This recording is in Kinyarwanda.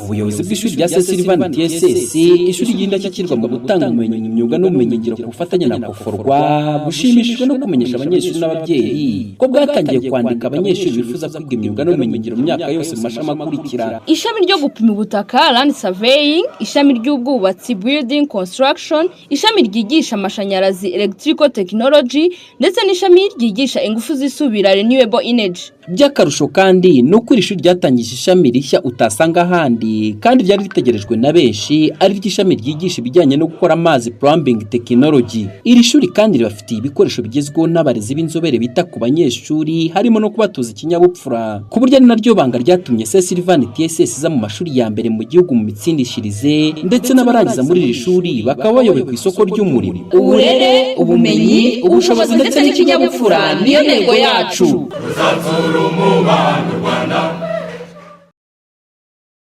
Ubuyobozi bw'ishuri rya St Sylvan TSS, ishuri ry'indashyikirwa mu gutanga ubumenyi mu myuga n'ubumenyingiro ku bufatanye na Koforwa, bushimishijwe no kumenyesha abanyeshuri n'ababyeyi ko bwatangiye kwandika abanyeshuri bifuza kwiga imyuga n'ubumenyingiro mu myaka yose mu mashami akurikira: Ishami ryo gupima ubutaka, land surveying, ishami ry'ubwubatsi, building construction, ishami ryigisha amashanyarazi, electrical technology, ndetse n'ishami ryigisha ingufu zisubira, renewable energy. By'akarusho kandi ni uko iri shuri ryatangije ishami rishya utasanga ahandi kandi ryari ritegerejwe na benshi, ari ryo ishami ryigisha ibijyanye no gukora amazi, plumbing technology. Iri shuri kandi ribafitiye ibikoresho bigezweho n'abarezi b'inzobere bita ku banyeshuri, harimo no kubatoza ikinyabupfura, ku buryo ari naryo banga ryatumye St Sylvan TSS iza mu mashuri ya mbere mu gihugu mu mitsindishirize, ndetse n'abarangiza muri iri shuri bakaba bayoboye ku isoko ry'umurimo. Uburere, ubumenyi, ubushobozi ndetse n'ikinyabupfura niyo ntego yacu. Ruzatsura umubano Rwanda.